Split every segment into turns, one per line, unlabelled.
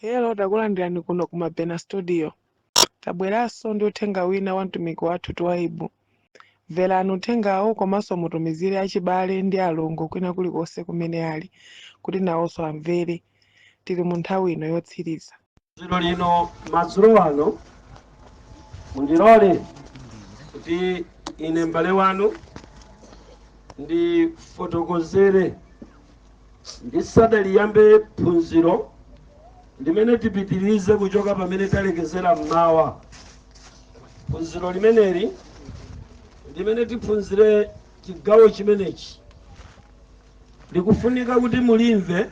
Hello, takulandirani kuno ku Mabena Studio. Tabweranso ndi uthenga wina wa mtumiki wathu Twaibu. Mverani uthengawo komanso mutumizire achibale ndi alongo kwina kulikonse kumene ali kuti nawonso amvere. Tili mu nthawi ino yotsiriza.
Phunziro lino madzulo ano, mundilole kuti ine m'bale wanu ndifotokozere ndisadaliyambe phunziro limene tipitirize kuchoka pamene talekezera mmawa. Phunziro limeneli limene tiphunzire chigawo chimenechi likufunika kuti mulimve.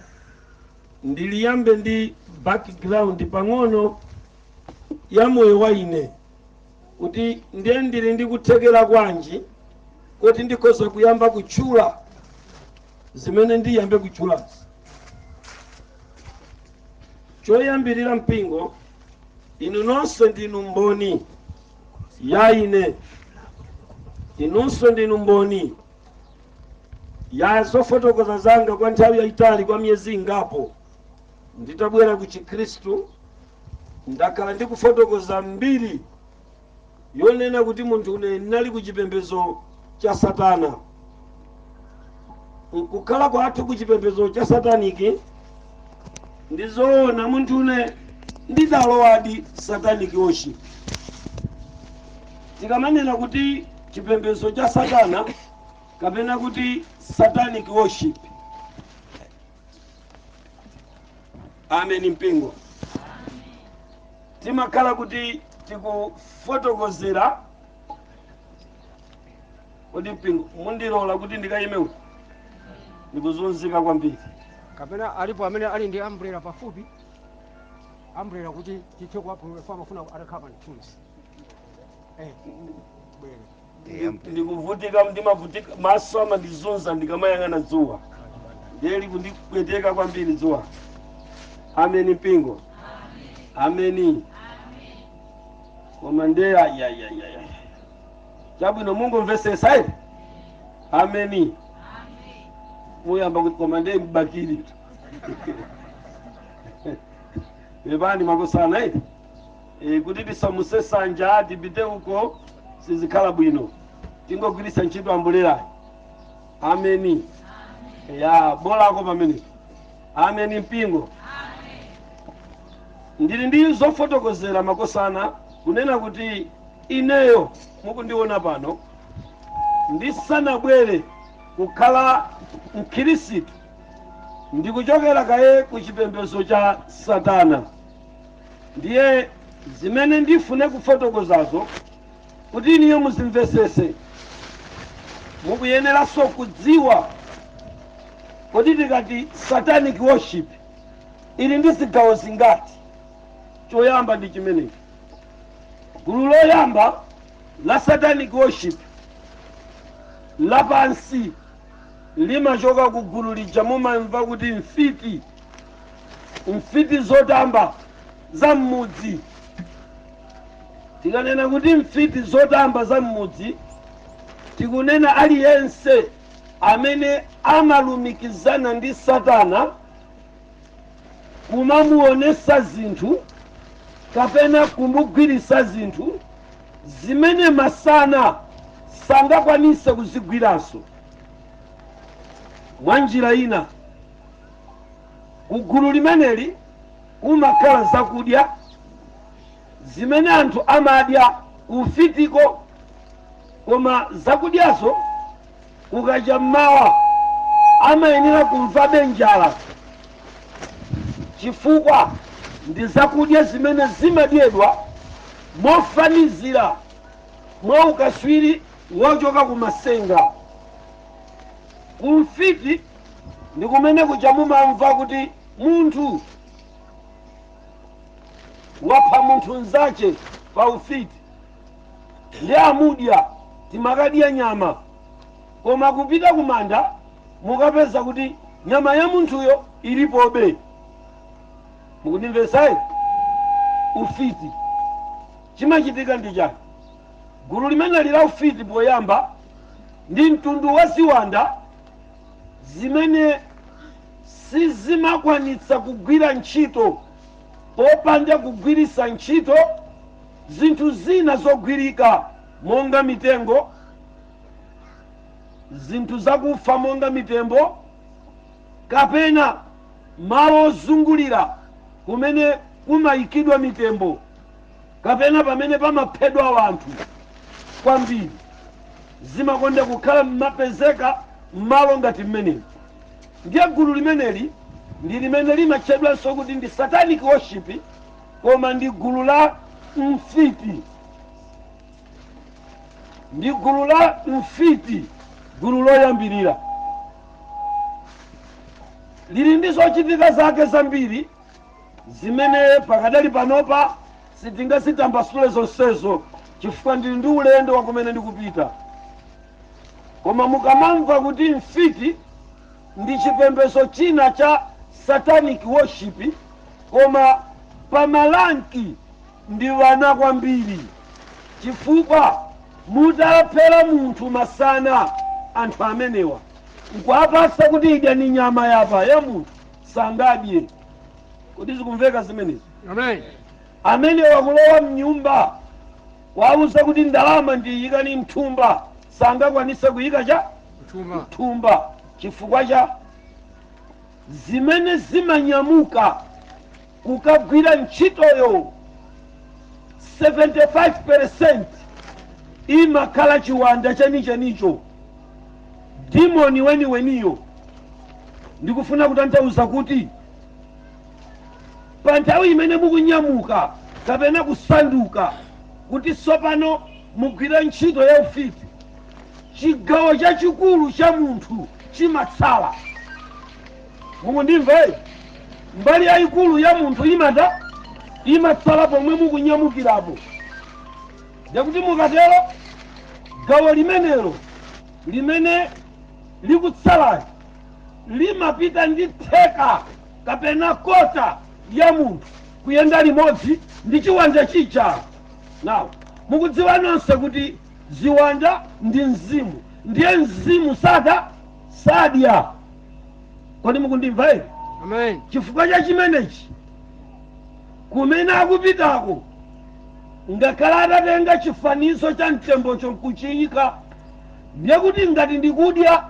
Ndiliyambe ndi background pang'ono ya moyo wa ine, kuti ndiye ndili ndi kuthekera kwanji kuti ndikhoza kuyamba kutchula zimene ndiyambe kutchulazi. Choyambirira, mpingo, inu nonse ndinu mboni ya ine, inunso ndinu mboni ya zofotokoza zanga kwa nthawi yayitali, kwa miyezi ingapo nditabwera ku Chikhristu. Ndakhala ndikufotokoza mbiri yonena kuti munthu une ndinali ku chipembedzo cha Satana. Nkukhala kwathu ku chipembedzo cha satanic, ndi zoona, munthu une ndidalowadi satanic worship. Tikamanena kuti chipembedzo cha Satana kapena kuti satanic worship, amen mpingo, timakhala kuti tikufotokozera. Kodi mpingo mundilola kuti ndikayime uku? Ndikuzunzika kwambiri.
Kapena alipo amene ali ndi umbrella pafupi, umbrella, kuti tithe kuwapulula? Amafuna atakhala pa mthunzi. Bwere.
Ndikuvutika, ndimavutika, maso amandizunza ndikamayang'ana dzuwa, ndiye likundipweteka kwambiri dzuwa. Ameni mpingo, ameni. Koma ndiye ayayayaya, chabwino, mungomvesesa ere. Ameni. Muyamba kuti koma ndiye mbakili. Pepani makosana ere. Kuti tisamuse sanja tipite uko sizikhala bwino, tingogwiritsa ntchito umbrella. Ameni. Ya bolako pamenepo. Ameni mpingo. Ndili ndi zofotokozera makosana kunena kuti ineyo mukundiona pano, ndisanabwere kukhala Mkhirisitu, ndikuchokera kaye ku chipembedzo cha Satana. Ndiye zimene ndifune kufotokozazo, kuti iniyo muzimvesese, mukuyeneranso kudziwa kodi tikati satanic worship ili ndi zigawo zingati. Choyamba ndi chimenechi: gulu loyamba la satanic worship lapansi limachoka ku gulu lija mumamva kuti mfiti, mfiti zotamba za m'mudzi. Tikanena kuti mfiti zotamba za m'mudzi, tikunena aliyense amene amalumikizana ndi Satana kumamuonesa zinthu kapena kumugwirisa zinthu zimene masana sangakwanise kuzigwiranso. Mwa njira ina, kugulu limeneli kumakhala zakudya zimene anthu amadya kufitiko, koma zakudyazo kukacha mmawa amayenera kumvabe njala, chifukwa ndi zakudya zimene zimadyedwa mofanizira mwa ukaswiri wochoka kumasenga. Kumfiti ndi kumene kuja mumamva kuti munthu wapha munthu mnzache pa ufiti ndi amudya, timakadya nyama, koma kupita kumanda mukapeza kuti nyama ya munthuyo ilipobe. Mukundimvesayi? Ufiti chimachitika ndi chani? Gulu limeneli la ufiti poyamba ndi mtundu wa ziwanda zimene sizimakwanitsa kugwira ntchito. Popanda kugwiritsa ntchito zinthu zina zogwirika monga mitengo, zinthu zakufa monga mitembo, kapena malo ozungulira kumene kumayikidwa mitembo, kapena pamene pamaphedwa wanthu kwambiri. Zimakonda kukhala mmapezeka mmalo ngati mmenemu. Ndiye gulu limeneli ndi limene limatchedwanso kuti ndi satanic worship, koma ndi gulu la mfiti, ndi gulu la mfiti. Gulu loyambirira lili ndi zochitika zake zambiri zimene pakadali panopa sitingazitambasule zonsezo, chifukwa ndili ndi ulendo wakumene ndikupita. Koma mukamamva kuti mfiti, ndi chipembedzo china cha satanic worship, koma pama rank ndi wana kwambiri, chifukwa mutaphera munthu masana, anthu amenewa nkuwapatsa kuti idyani nyama yapa ya munthu, sangadye. Kuti zikumveka zimenezi?
Amen.
Amene wakulowa mnyumba, wauza kuti ndalama ndiyikani mthumba, sangakwanise kuyika cha
mthumba.
Mthumba, chifukwa cha zimene zimanyamuka kukagwira ntchitoyo, 75% imakhala chiwanda chenichenicho, demon weniweniyo. Ndikufuna kutanthauza kuti pa nthawi imene mukunyamuka kapena kusanduka kuti tsopano mugwire ntchito ya ufiti, chigawo chachikulu cha munthu chimatsala. Mukundimva? Mbali yayikulu ya munthu imatsala pomwe mukunyamukirapo. Ndekuti mukatero, gawo limenelo limene likutsalali limapita ndi theka kapena quarter ya munthu kuyenda limodzi ndi chiwanda chija. Now, mukudziwa nonse kuti ziwanda ndi mzimu, ndiye mzimu sadya. Kodi mukundimva ere?
Amen.
Chifukwa cha chimenechi, kumene akupitako, ngakhale atatenga chifanizo cha mtembocho nkuchiyika, ndiye kuti ngati ndikudya,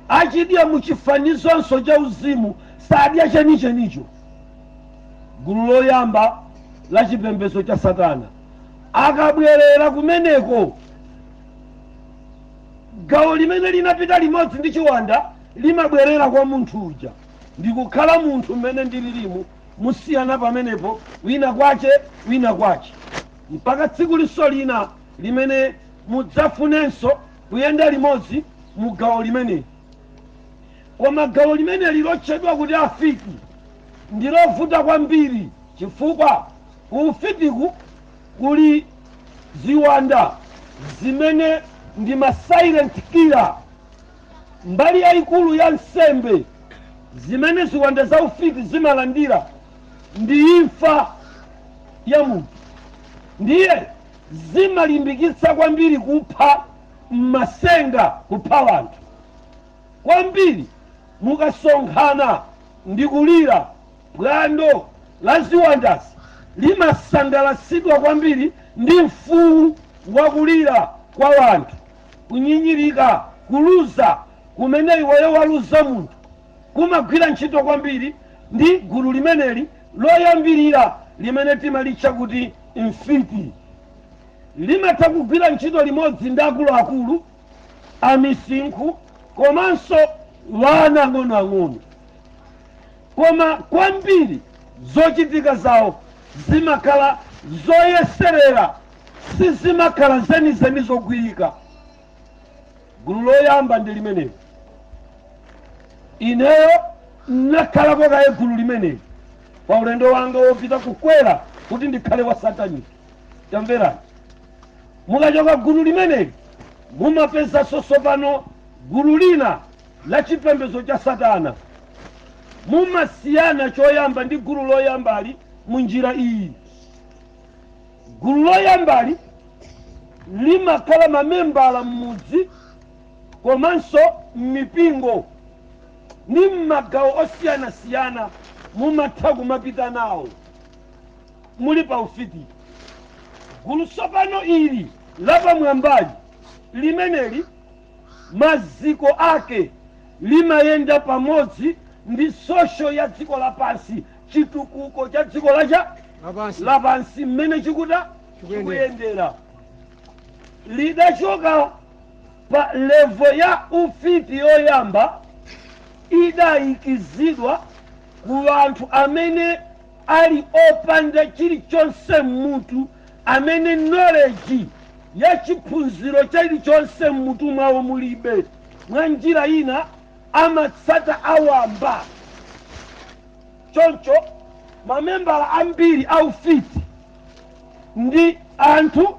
achidya muchifanizonso cha uzimu, sadya chenichenicho. Gulu loyamba la chipembedzo cha satana, akabwerera kumeneko, gawo limene linapita limodzi ndi chiwanda limabwerera kwa munthu uja ndikukhala munthu mmene ndililimu. Musiyana pamenepo, wina kwache, wina kwache, mpaka tsiku liso lina limene mudzafunenso kuyenda limodzi mu gawo limeneli. Koma gawo limeneli lotchedwa kuti afiti ndilovuta kwambiri, chifukwa ku ufitiku kuli ziwanda zimene ndi ma silent killer. Mbali yayikulu ya nsembe zimene ziwanda za ufiti zimalandira ndi imfa ya munthu. Ndiye zimalimbikitsa kwambiri kupha mmasenga, kupha wanthu kwambiri. Mukasonkhana ndi kulira, phwando la ziwandazi limasangalatsidwa kwambiri ndi mfuwu wakulira kwa wanthu, kunyinyirika, kuluza kumene iweyo waluza munthu kumagwira ntchito kwambiri ndi gulu limeneli loyambirira limene timalitcha kuti mfiti. Limatha kugwira ntchito limodzi ndi akuluakulu amisinkhu komanso wana ang'onoang'ono, koma kwambiri zochitika zawo zimakhala zoyeserera, sizimakhala zenizeni zogwirika. Gulu loyamba ndi limeneli. Ineyo nakhalako kaye gulu limeneli pa ulendo wanga wopita kukwera kuti ndikhale wa satanic. Tamverani, mukachoka gulu limeneli, mumapezanso tsopano gulu lina la chipembedzo cha satana. Mumasiyana choyamba ndi gulu loyambali mu njira iyi: gulu loyambali limakhala mamembala m'mudzi komanso m'mipingo ndi m'magawo osiyanasiyana, mumatha kumapita nawo. muli pa ufiti. Gulu tsopano ili lapamwambali limeneli, maziko ake limayenda pamodzi ndi social ya dziko lapansi, chitukuko cha dziko lacha
lapansi
lapansi mmene chikuta
Chikuyendera.
Chikuyendera. Lidachoka pa level ya ufiti yoyamba, idayikizidwa ku anthu amene ali opanda chilichonse mmutu, amene knowledge ya chiphunziro chilichonse mmutu mwawo mulibe. Mwa njira ina amatsata awamba. Choncho mamembala ambiri aufiti ndi anthu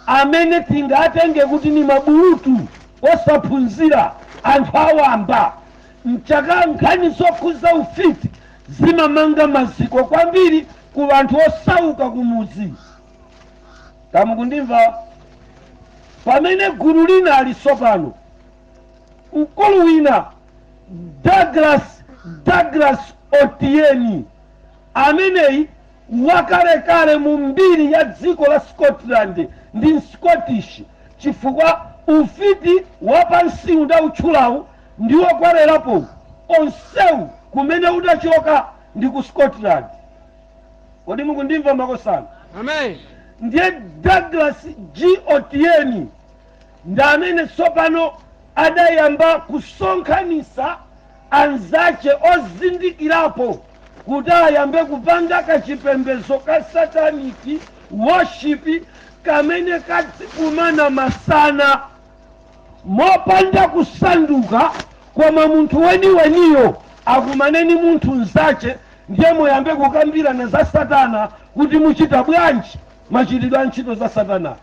amene tingatenge kuti ni mabulutu osaphunzira, anthu awamba. Mchaka nkhani zokhuza ufiti zimamanga maziko kwambiri ku anthu osauka kumudzi. Kamukundimva? Pamene gulu lina alisopano, mkulu wina Douglas Otieni, ameneyi wakalekale mu mbiri ya dziko la Scotland, ndi Scottish, chifukwa ufiti wapansiwu ndautchulawu ndi wokwererapo onsewu kumene udachoka ndi ku Scotland. Kodi mukundimva, makosana?
Amen.
Ndiye Douglas G Otieni ndi amene tsopano adayamba kusonkhanisa anzace ozindikirapo kuti ayambe kupanga kachipembedzo ka satanic worship kamene kadzikumana masana mopanda kusanduka, koma munthu weniweniyo akumaneni munthu mzace, ndiye muyambe kukambirana za satana kuti muchita bwanji machitidwe a ntchito za satana.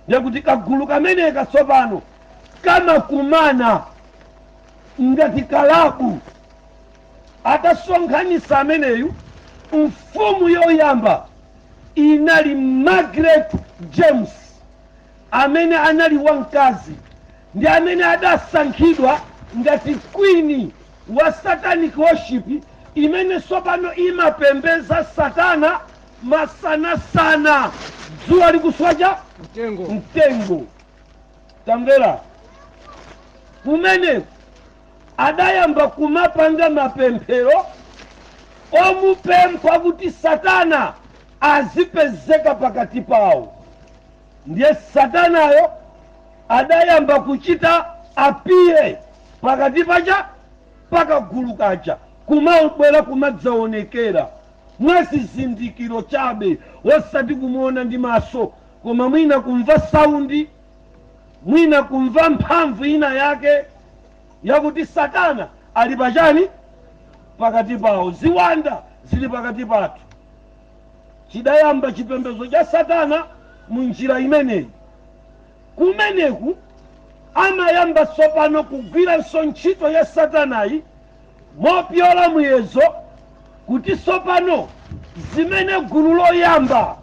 Ndiye kuti kagulu kameneka tsopano kamakumana ngati kalabu. Atasonkhanisa ameneyu, mfumu yoyamba inali Margaret James, amene anali wamkazi, ndi amene adasankhidwa ngati queen wa satanic worship imene tsopano imapembeza satana masanasana, dzuwa likuswacha
mtengo.
Mtengo. Tamvera, kumene adayamba kumapanga mapemphero omupempha kuti satana azipezeka pakati pawo. Ndiye satanayo adayamba kuchita appear pakati pacha pakagulu kaja, kumabwera kumadzaonekera mwazizindikiro chabe, osati kumuona ndi maso, koma mwina kumva sound, mwina kumva mphamvu ina yake yakuti satana ali pachani pakati pawo, ziwanda zili pakati pathu. Chidayamba chipembedzo cha satana mu njira imeneyi. Kumeneku amayamba tsopano kugwiranso ntchito ya satanayi mopyola muyezo, kuti tsopano zimene gulu loyamba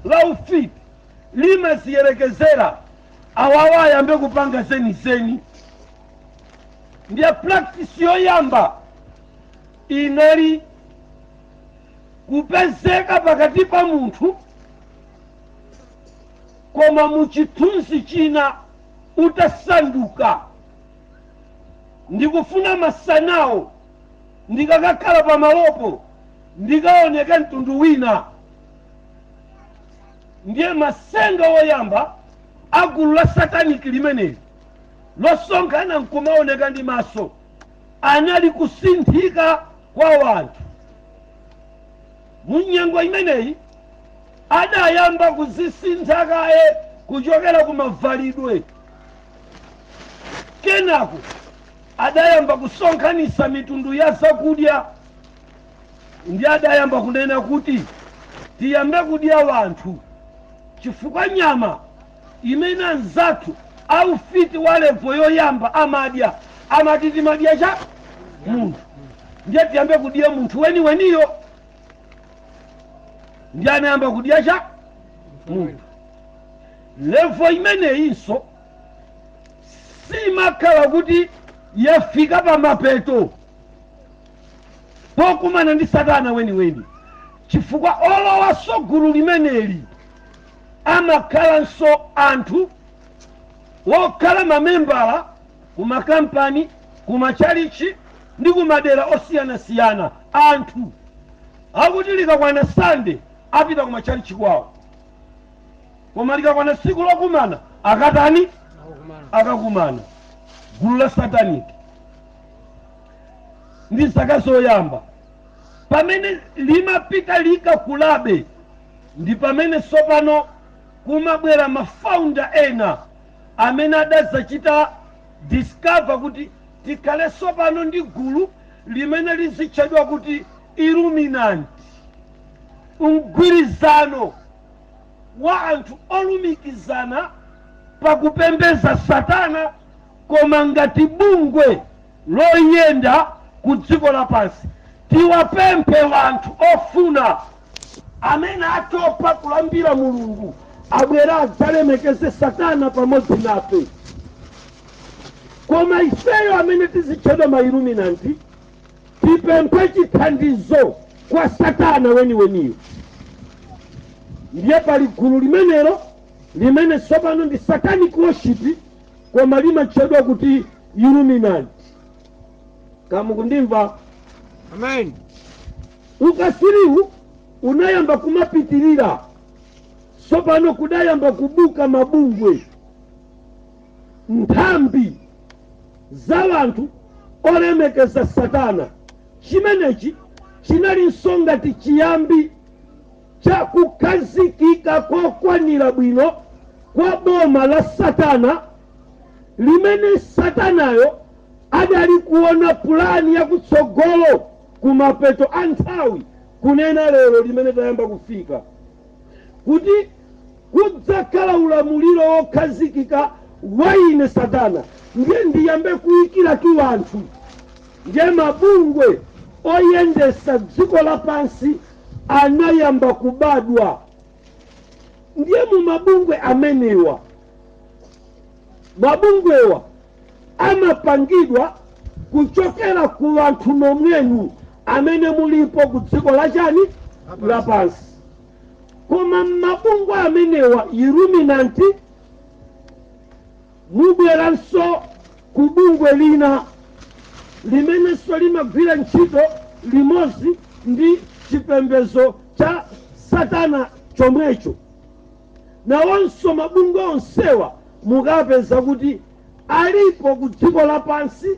la ufiti limaziyerekezera, awawa ayambe kupanga zenizeni. Ndiye practice yoyamba inali kupezeka pakati pa munthu, koma muchithunzi china utasanduka. Ndikufuna masanawo ndikakakhala pamalopo ndikaoneke mtundu wina. Ndiye masenga woyamba agulu la satanic limeneli losonkhana nkumaoneka ndi maso anali kusinthika kwa wanthu. Mu nyengo imeneyi adayamba kuzisintha kaye kuchokera ku mavalidwe, kenako adayamba kusonkhanisa mitundu ya zakudya, ndi adayamba kunena kuti tiyambe kudya wanthu, chifukwa nyama imene anzathu aufiti wa level yoyamba amadya, amati timadya cha munthu, ndiye tiyambe kudya munthu weniweniyo. Ndiye anayamba kudya cha munthu. Level imeneyinso simakhala kuti yafika pamapeto pokumana ndi satana weniweni. Chifukwa olowanso gulu limeneli amakhalanso anthu wokhala mamembala kumakampani, kumachalichi ndi kumadera osiyanasiyana, anthu akuti likakwana Sande apita kumachalichi kwawo, koma likakwana tsiku lokumana akatani? Akakumana. Gulu la satanic ndi zaka zoyamba pamene limapita likakulabe, ndi pamene tsopano kumabwera mafounder ena amene adazachita discover kuti tikhale tsopano ndi gulu limene lizitchedwa kuti Illuminati, mgwirizano wa anthu olumikizana pakupembeza Satana, koma ngati bungwe loyenda ku dziko lapansi. Tiwapemphe anthu ofuna amene atopa kulambira Mulungu abwera adzalemekeze Satana pamodzi nafe, koma ifeyo amene tizitchedwa ma Illuminati tipemphe chithandizo kwa Satana weniweniyo. Ndiye pali gulu limenelo limene tsopano ndi satanic worship, koma limatchedwa kuti Illuminati. Kamukundimva?
Amen.
Ukasiriwu unayamba kumapitirira. Tsopano kudayamba kubuka mabungwe, nthambi za anthu olemekeza Satana. Chimenechi chinalinso ngati chiyambi cha kukhazikika kokwanira bwino kwa boma la Satana, limene Satanayo adali kuona pulani yakutsogolo kumapeto a nthawi, kunena lero limene tayamba kufika, kuti kudzakhala ulamuliro wokhazikika wa ine Satana, ndiye ndiyambe kuyikiratu anthu. Ndiye mabungwe oyendesa dziko lapansi anayamba kubadwa. Ndiye mu mabungwe amenewa, mabungwewa amapangidwa kuchokera ku anthu nomwenu amene mulipo ku dziko lachani? Lapansi. Koma mabungwe amenewa, Illuminati, mubweranso ku bungwe lina limenenso limagwira ntchito limodzi ndi chipembedzo cha Satana chomwecho. Nawonso mabungwe onsewa mukapeza kuti alipo ku dziko lapansi,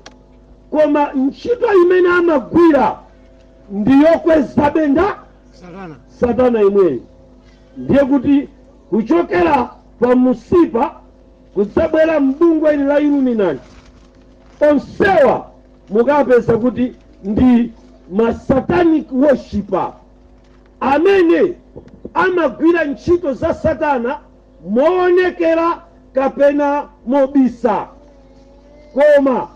koma ntchito imene amagwira ndiyokweza benda
Satana.
Satana imweyo. Ndiye kuti kuchokera pa musipa kudzabwera mbungwe ili la Illuminati, onsewa mukapeza kuti ndi ma satanic worshipper amene amagwira ntchito za Satana moonekera kapena mobisa, koma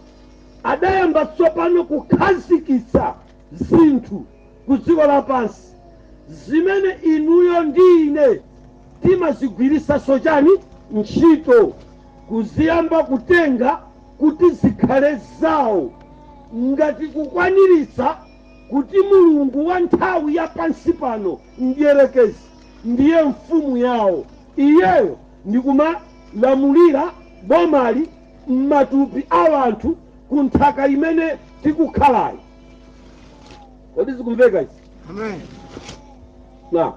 adayamba tsopano kukhazikitsa zinthu ku dziko lapansi zimene inuyo ndi ine timazigwirisanso chani? Ntchito, kuziyamba kutenga kuti zikhale zawo, ngati kukwaniritsa kuti mulungu wa nthawi ya pansi pano, mdierekezi, ndiye mfumu yawo, iyeyo ndikumalamulira bomali m'matupi a anthu ku nthaka imene tikukhalayi. Kodi zikumveka izi?
Amen.
Na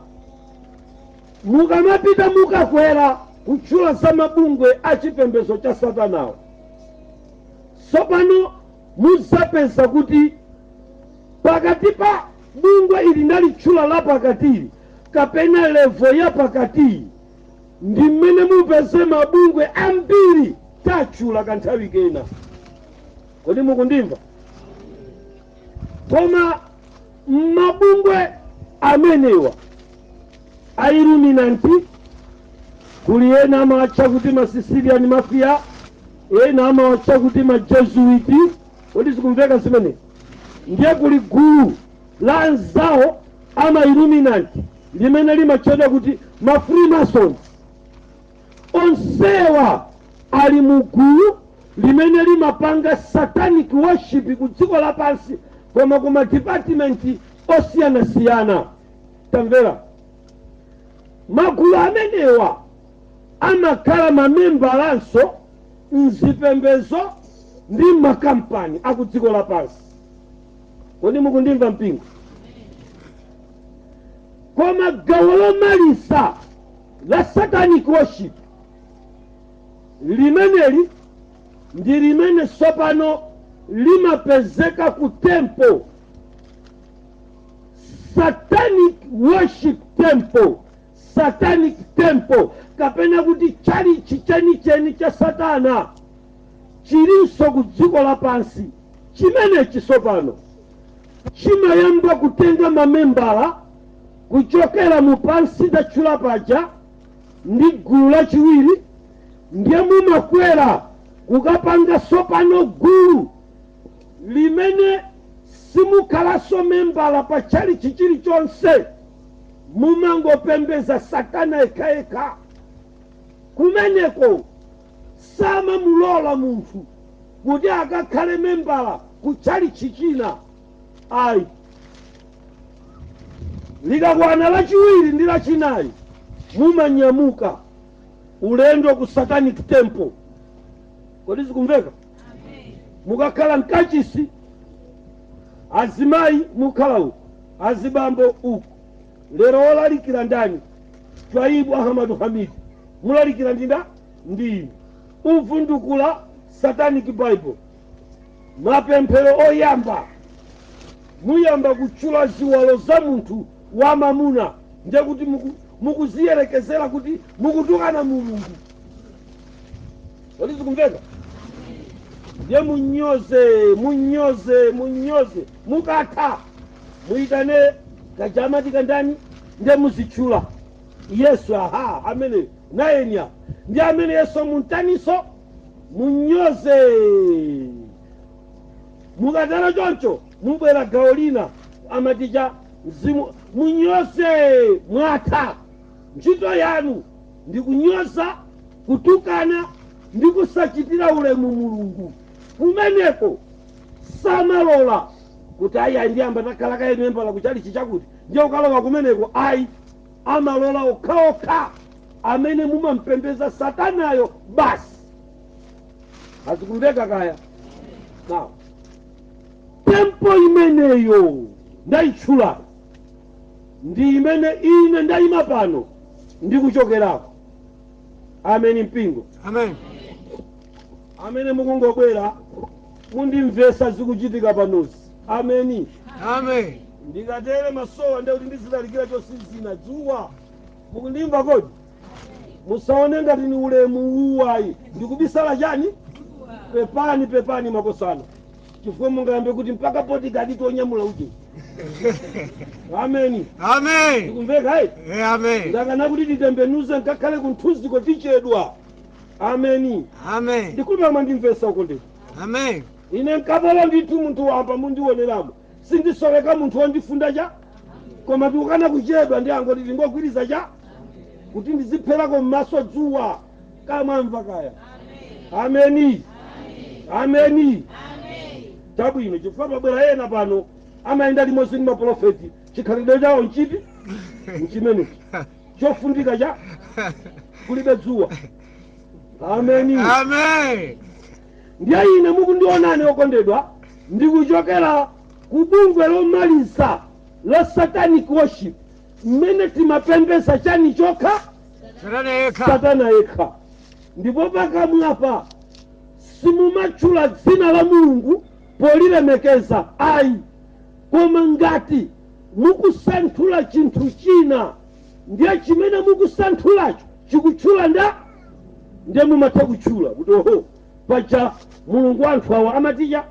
mukamapita mukakwera kutchula za mabungwe a chipembedzo cha Satanawo, tsopano mudzapeza kuti pakati pa bungwe ili ndalitchula la pakatili kapena level ya pakatiyi, ndi mmene mupeze mabungwe ambiri tatchula kanthawi kena. Kodi mukundimva? Koma mabungwe amenewa a Illuminati, kuli ena amawatcha kuti ma Sicilian Mafia, ena amawatcha kuti ma Jesuit. Kodi zikumveka zimene? Ndiye kuli gulu la anzawo ama Illuminati limene limatchedwa kuti ma Freemasons. Onsewa ali mu gulu limene limapanga satanic worship ku dziko lapansi, koma ku madipatimenti osiyanasiyana. Tamvera, magulu amenewa amakhala mamembalanso mzipembezo ndi makampani aku dziko lapansi. Kodi mukundimva, mpingo? Koma gawo lomalisa la satanic worship limeneli ndi limene tsopano limapezeka ku temple, satanic worship temple, satanic temple, kapena kuti chalichi chenicheni cha satana chilinso ku dziko lapansi. Chimenechi tsopano chimayamba kutenga mamembala kuchokera mu pansi tatchula paja ndi gulu lachiwiri, ndiye mumakwera kukapanga tsopano gulu limene simukhalanso membala pa chalichi chilichonse, mumangopembeza satana yekhayekha. Kumeneko samamulola munthu kuti akakhale membala ku chalichi china, ayi. Likakwana lachiwiri ndi lachinayi, mumanyamuka ulendo ku satanic temple. Kodi zikumveka? Mukakhala mkachisi, azimayi mukhala uku, azibambo uku. Lero wolalikira ndani? Twaibu Ahamadu Hamidi. Mulalikira ndinda ndi ine. Uvundukula Satanic Bible, mapemphero oyamba muyamba kutchula ziwalo za munthu wamamuna, ndiye kuti mukuziyerekezera kuti mukutukana Mulungu. Kodi zikumveka? Ndiye munyoze, munyoze, munyoze. Mukatha muyitane kajamati kandani, ndiye muzitchula Yesu. Aha, amene nayenya ndi amene Yesu muntaniso munyoze. Mukatero choncho, mubwera gawo lina amaticha mzimu, munyoze. Mwatha, ntchito yanu ndi kunyoza, kutukana ndi kusachitira ulemu Mulungu. Kumeneko samalola kuti ayi, ayi, ndiyamba takhala kaye membala kuchalichi chakuti ndiye ukalowa kumeneko, ayi. Amalola okhaokha amene mumampembeza satanayo basi. Azikumveka kaya? Now, temple imeneyo ndayitchulayo ndi imene ine ndayima pano ndikuchokerako. Ameni, mpingo?
Amen.
Amene mukungobwera, mundimvesa zikuchitika panozi. Ameni.
Amen.
Ndikatere masowa, ndiye kuti ndizilalikira chosizina dzuwa. Mukundimva kodi? Musaone ngati ni ulemu uwayi, ndikubisala chani. Pepani, pepani makosana, chifukwa mungayambe kuti mpaka bodyguard tonyamula uje. Ameni.
Amen.
Ndikumveka, ayi?
Eh, amen.
Ndakana kuti titembenuze nkakhale kunthunziko, tichedwa. Ameni.
Amen.
Ndikhulupira mwandimvesa uko ndithu.
Amen.
Ine nkapolo ndithu, munthu wamba mundioneramo, sindisoweka munthu wondifunda cha, koma tikukana kuchedwa ndi angoti tingogwiriza cha kuti ndizipherako m'maso dzuwa. Kamwamva kaya? Ameni, ameni. Chabwino, chifukwa pabwera ena pano amayenda limodzi ndi maprofeti, chikhalidwe chawo nchiti? Nchimenechi chofundika cha kulibe dzuwa. Ameni.
Amen.
Ndiye ine mukundionani, okondedwa, ndikuchokera ku bungwe lomaliza la satanic worship, mmene timapembeza chani chokha?
Satana yekha.
Satana yekha. Ndipo pakamwapa simumatchula dzina la Mulungu polilemekeza, ayi, koma ngati mukusanthula chinthu china, ndiye chimene mukusanthulacho chikutchula nda, ndiye mumatha kutchula kuti oho, paja Mulungu anthu awa amaticha,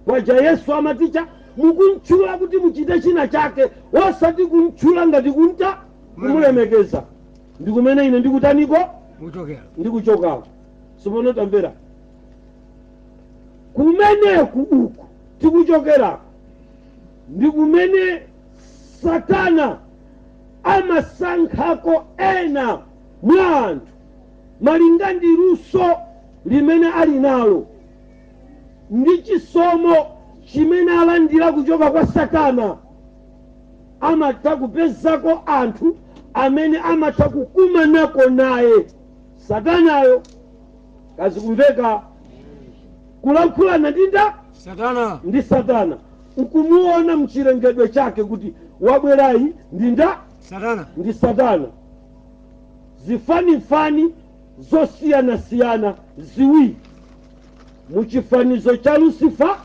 paja Yesu amaticha. Mukuntchula kuti muchite china chake, osati kuntchula ngati kunta kumulemekeza. Ndi kumene ine ndikutaniko?
Muchokera.
Ndikuchokako. Simono, tamvera, kumeneku uku tikuchokerako ndi kumene satana amasankhako ena mwa anthu malinga ndi luso limene ali nalo ndi chisomo chimene alandira kuchoka kwa satana. Amatha kupezako anthu amene amatha kukumanako naye Satanayo. Kazikumveka kulankhulana ndi nda?
Satana.
Ndi Satana, nkumuona mchilengedwe chake kuti wabwerayi ndi nda?
Satana.
Ndi Satana. Zifanifani zosiyanasiyana ziwiri muchifanizo cha Lucifer.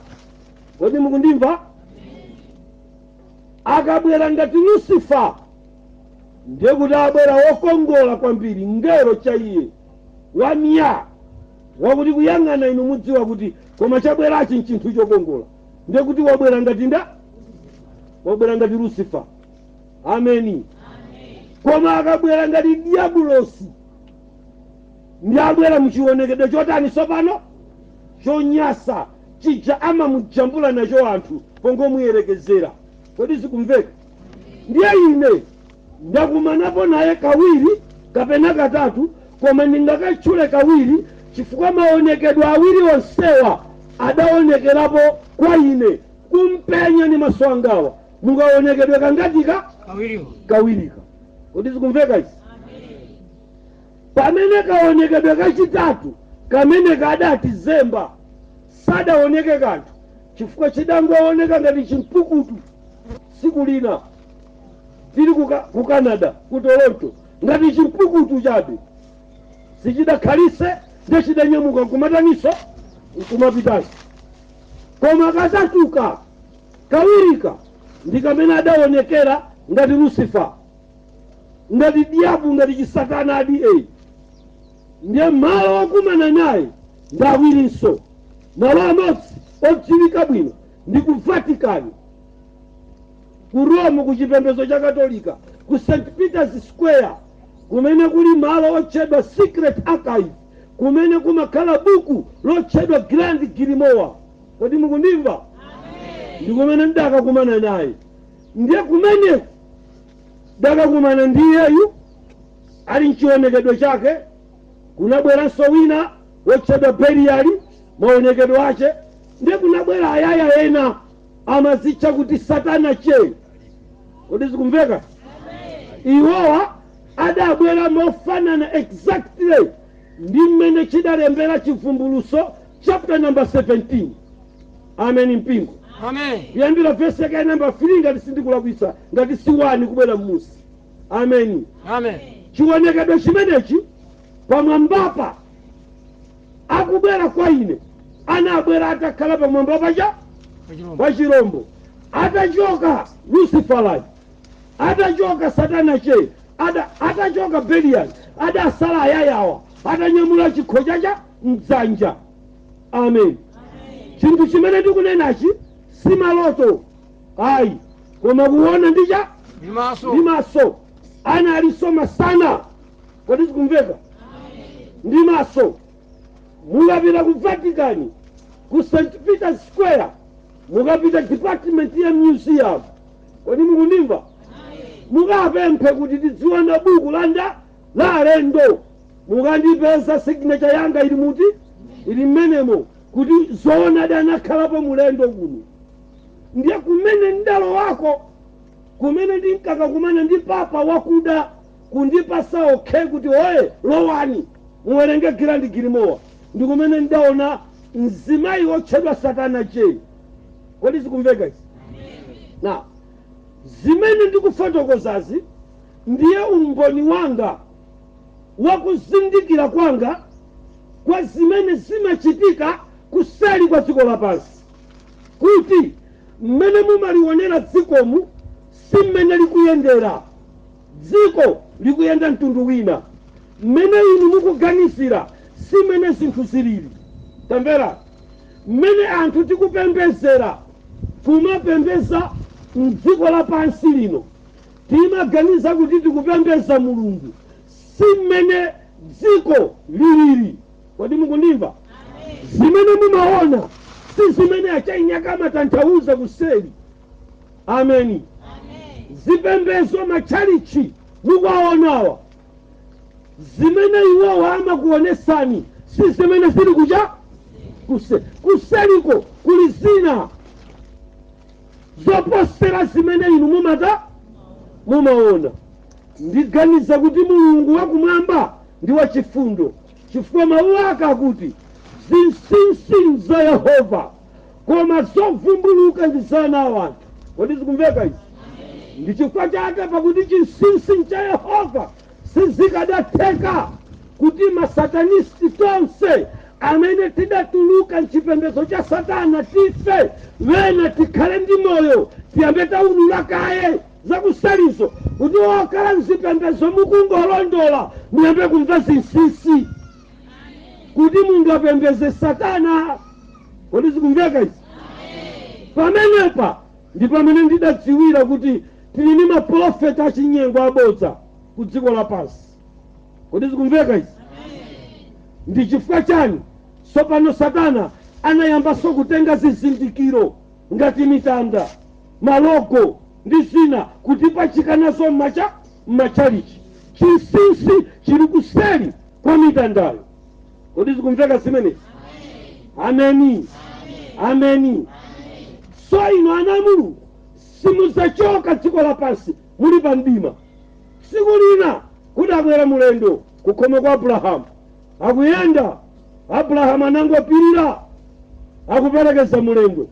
Kodi mukundimva? Akabwera ngati Lucifer, ndiye kuti abwera wokongola kwambiri, ngelo cha iye wamya, wakuti kuyang'ana inu mudziwa kuti koma chabwerachi nchinthu chokongola. Ndiye kuti wabwera ngati nda? Wabwera ngati Lucifer. Ameni. Koma akabwera ngati diabulosi, ndi abwera muchionekedwe chotani tsopano? Chonyasa chija amamujambula nacho anthu pongomuyerekezera. Kodi zikumveka? Ndiye ine ndakumanapo naye kawiri kapena katatu, koma ndingakatchule kawiri chifukwa maonekedwe awiri onsewa adaonekerapo kwa ine, kumpenya ndi maso angawa mukaonekedwe kangatika?
Kawiriwo.
Kawirika. Kodi zikumveka izi? Pamene kaonekedwe kachitatu kamene kadati zemba, sadaoneke kanthu chifukwa chidangooneka ngati chimpukutu. Tsiku lina tili ku Canada, ku Toronto, ngati chimpukutu chabe, sichidakhalise, ndiye chidanyamuka nkumataniso, nkumapitanso. Koma katatuka, kawirika, ndi kamene adaonekera ngati Lucifer, ngati diabu, ngati chisatana adi eyi. Ndiye malo okumana naye ndi awirinso. Malo amodzi odziwika bwino ndi ku Vatican, ku Rome, ku chipembedzo cha Katolika, ku St Peter's Square, kumene kuli malo otchedwa Secret Archive, kumene kumakhala buku lotchedwa Grand Grimoire. Kodi mukundimva? Ndi kumene ndakakumana naye. Ndiye kumeneko ndakakumana ndi iyeyu ali mchionekedwe chake. Kunabweranso wina wotchedwa Beliali, maonekedwe ache. Ndiye kunabwera ayaya ena amazitcha kuti Satana che. Kodi zikumveka? Iwowa adabwera mofanana exactly ndi mmene chidalembera Chivumbuluso chapter number 17. Amen, mpingo.
Amen.
Kuyambira vesi yake namba 3, ngati sindikulakwitsa, ngati si 1 kubwera mmusi. Amen.
Amen.
Chionekedwe chimenechi pamwambapa akubwera kwa ine, anabwera atakhala pamwamba pacha?
Pachilombo.
Pa chirombo, atachoka Luciferayi, atachoka Satana che, atachoka Belial, adasala ayayawa atanyamula chikho chacha mdzanja. Amen. Chinthu chimene ndikunenachi si maloto ayi, koma kuona ndicha?
Ndi maso.
Ndi maso. Analinso masana. Kodi zikumveka? Ndi maso. Mukapita ku Vatican, ku St Peter's Square, mukapita department ya museum, kodi mukundimva? Mukapemphe kuti tidziona buku landa la alendo, mukandipeza. Signature yanga ili muti, ili mmenemo, kuti zoonadi anakhalapo mulendo kuno. Ndiye kumene ndalowako, kumene ndinkakakumana ndi papa wakuda kundipasa okay kuti oye, lowani muwerenge Grand Grimoire, ndi kumene ndaona mzimayi wotchedwa Satana che. Kodi zikumveka izi? Na zimene ndikufotokozazi ndiye umboni wanga wakuzindikira kwanga kwa zimene zimachitika kuseli kwa dziko lapansi, kuti mmene mumalionera dzikomu si mmene likuyendera. Dziko likuyenda mtundu wina. Mmene inu mukuganizira si mmene zinthu zilili. Tamvera, mmene anthu tikupembezera, kumapembeza mdziko lapansi lino, timaganiza kuti tikupembeza Mulungu, si mmene dziko lilili. Kodi mukundimva? Zimene mumaona si zimene achainyaka amatanthauza kuseli. Ameni. Zipembezo, matchalichi mukuwaonawa, zimene iwowa amakuonesani si zimene zili kucha kuseliko. Kuli zina zoposera zimene inu mumata. Mumaona, ndiganiza kuti Mulungu wakumwamba ndi wachifundo, chifukwa mawu ake akuti zinsinsi za Yehova, koma zovumbuluka ndi za ana a anthu. Kodi zikumveka izi? Ndi chifukwa chake, pakuti chinsinsi cha Yehova, sizikadatheka kuti masatanisti tonse amene tidatuluka mchipembedzo cha Satana tife, wena tikhale ndi moyo. Tiyambe taulula kaye zakusalizo, kuti okhala mzipembedzo mukungolondola muyambe kumva zinsinsi kuti mungapembeze Satana. Kodi zikumveka izi? Pamenepa ndi pamene ndidadziwira kuti tili ndi maprofeta achinyengo, abodza ku dziko lapansi. Kodi zikumveka izi? Ndi chifukwa chani tsopano Satana anayambanso kutenga zizindikiro ngati mitanda, malogo ndi zina kutipachika nazo m'machalichi? Chinsinsi chili kuseri kwa mitandayo. Kodi zikumveka zimenezi? Ameni, ameni. So inu ana a Mulungu simudzachoka dziko lapansi muli pa mdima. Tsiku lina kudabwera mulendo kukhomo kwa Abrahamu. Akuyenda, Abrahamu anangopirira, akuperekeza mulendo,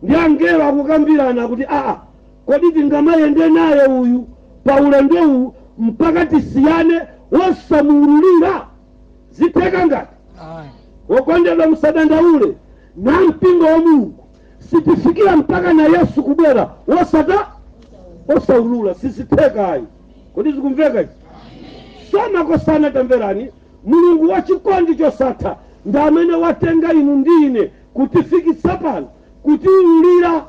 ndi angelo akukambirana kuti, "Aa, kodi tingamayende naye uyu pa ulendo uwu mpaka tisiyane wosamuululira? Zitheka ngati?"
Ayi.
Wokondedwa, musadandaule na mpingo wa Mulungu. Sitifikira mpaka na Yesu kubwera wosata osaulula, sizitheka ayi. Kodi zikumveka izi? Somakosana, tamverani, Mulungu wa chikondi chosatha ndi amene watenga inu ndi ine kutifikitsa pano, kutiululira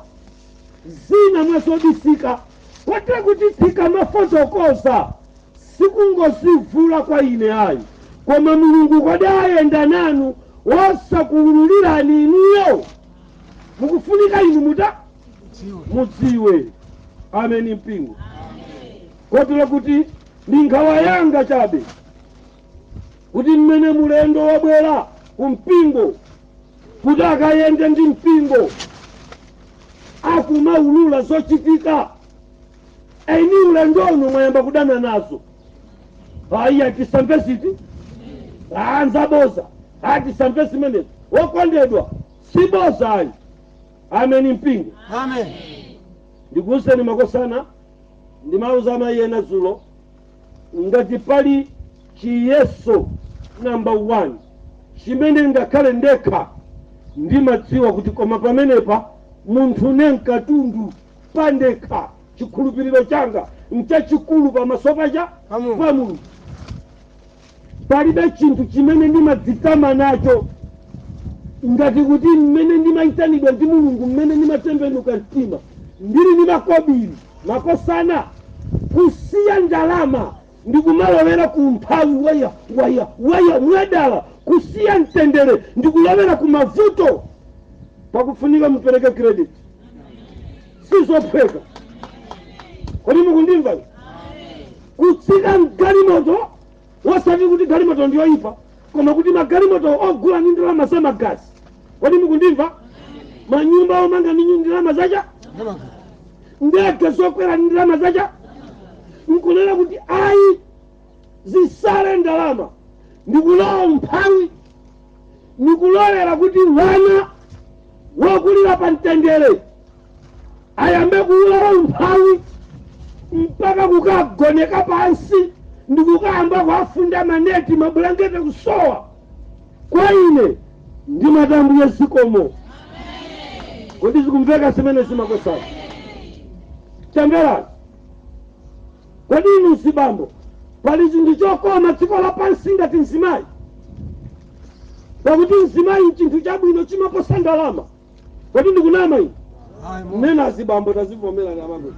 zina mwa zobisika, kote kuti tikamafotokoza sikungozivula kwa ine ayi, koma Mulungu kodi ayenda nanu wosakuululirani inuyo? Mukufunika inu muta
Dziwe.
Mudziwe. Ameni mpingo. Kotero kuti ndi nkhawa yanga chabe kuti mmene mulendo wabwera ku mpingo kuti akayende ndi mpingo, akumaulula zochitika, eni ulendo uno mwayamba kudana nazo. Ayi, atisamve ziti, anzaboza, atisamve zimenezo. Wokondedwa, siboza ayi. Ameni mpingo.
Amen.
Ndikuwuzeni makosana, ndimauza amayi ena dzulo, ngati pali chiyeso number one chimene ngakhale ndekha ndimadziwa kuti koma pamenepa munthu ne mkatundu pandekha, chikhulupiriro changa nchachikulu pamaso pacha
Pa Mulungu.
pa Mulungu. Palibe chinthu chimene ndimadzitama nacho ngati kuti mmene ndimayitanidwa ndi Mulungu, mmene ndimatembenuka mtima ndili ndi makobiri, makosana, kusiya ndalama ndikumalowera ku mphawi, waya waya waya mwadala, kusiya mtendere ndikulowera ku mavuto, pakufunika mupereke credit. Sizophweka. Kodi mukundimva? Kutsika mgalimoto, wosati kuti galimoto ndiyoyipa, koma kuti magalimoto ogula ndi ndalama za magazi. Kodi mukundimva? Manyumba omanga ndi ndalama zacha ndege zokwera ndi ndalama zacha, nkunena kuti ayi, zisale ndalama, ndikulowa umphawi, ndikulolera kuti wana wokulira pa mtendere ayambe kuulowa umphawi mpaka kukagoneka pansi ndikukayamba kuafunda maneti, mabulangete kusowa. Kwa ine ndimatambuye zikomo. Kodi zikumveka zimene zimakosana? Tamverani, kodi inu mzibambo, pali chinthu chokoma dziko lapansi ngati mzimayi? Pakuti mzimayi nchinthu chabwino, chimaposa ndalama. Kodi ndikunama ine?
Ayi, mo.
Nena azibambo, tazivomera namamwe,